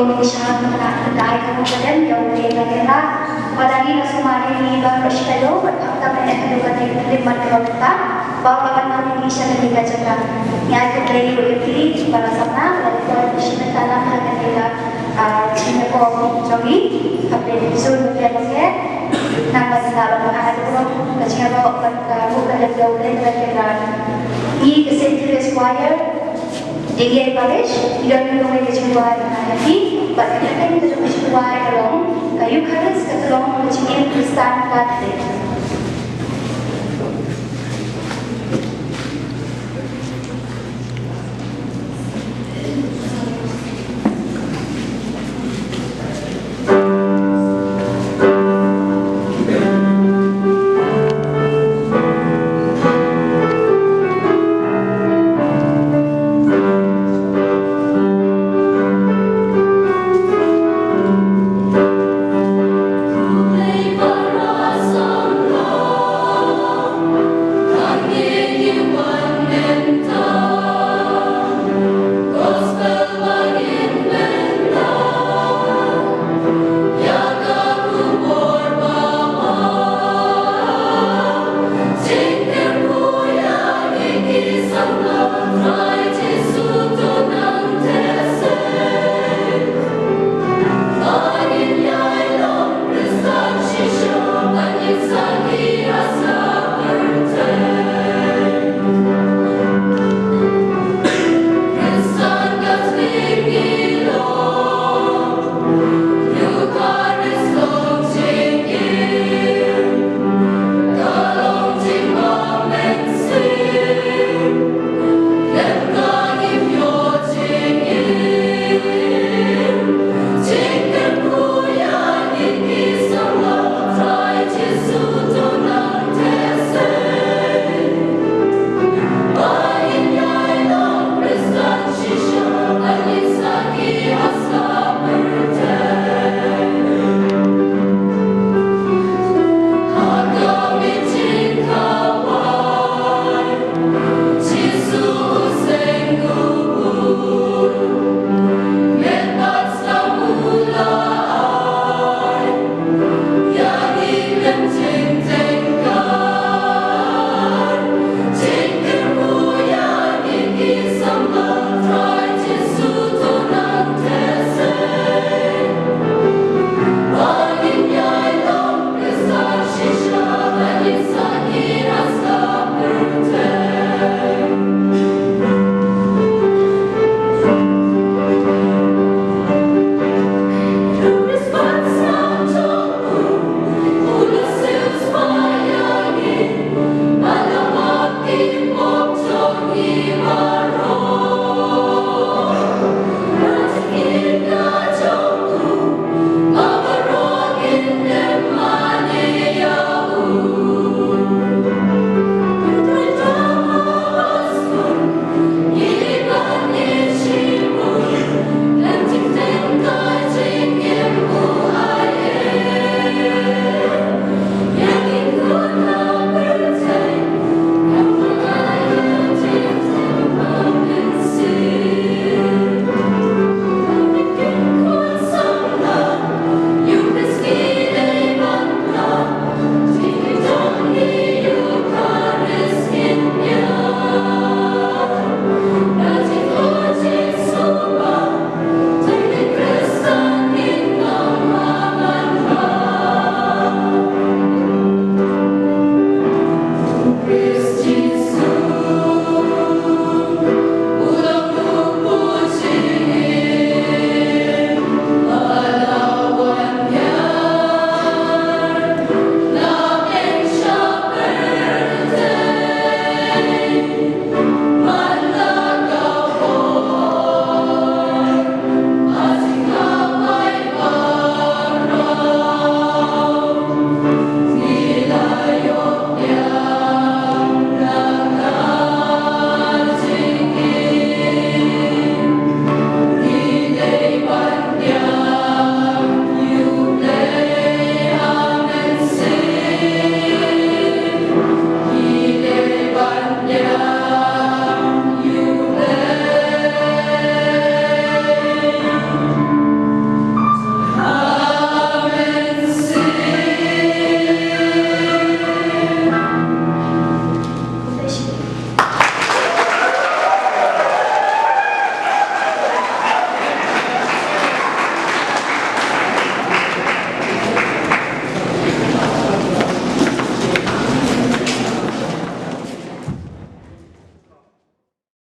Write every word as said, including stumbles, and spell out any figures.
Ngi shah kane ka dei ka mut ka dem ïa u dei ka dei la. Ba la ngi la sumar ïa ngi ba ka shi ka ïoh bad khamtam ïa ka dei ka dei ka dei mat ka dei ta. Ba la ban nang ngi shah ka dei ka jaka. Ngi ai khublei ïa u dei ba la sapna ba la dei ka shi ka talam ka dei ka, ah, jingïakob jong ngi. Khublei zu ïa ka dei. Nang ba la ban ai ka dei ka jingïakob bad ka mut ka dei ka dei ka dei ka. Ngi ka Saint Therese Choir. Dei ngi parish, ngi don ngi nongwei ka jingduwai ba nga ïa phi, bad ka kyrteng ka jong ka jingduwai ka long, ka Eucharist ka long ka jingim Khristan ka dei.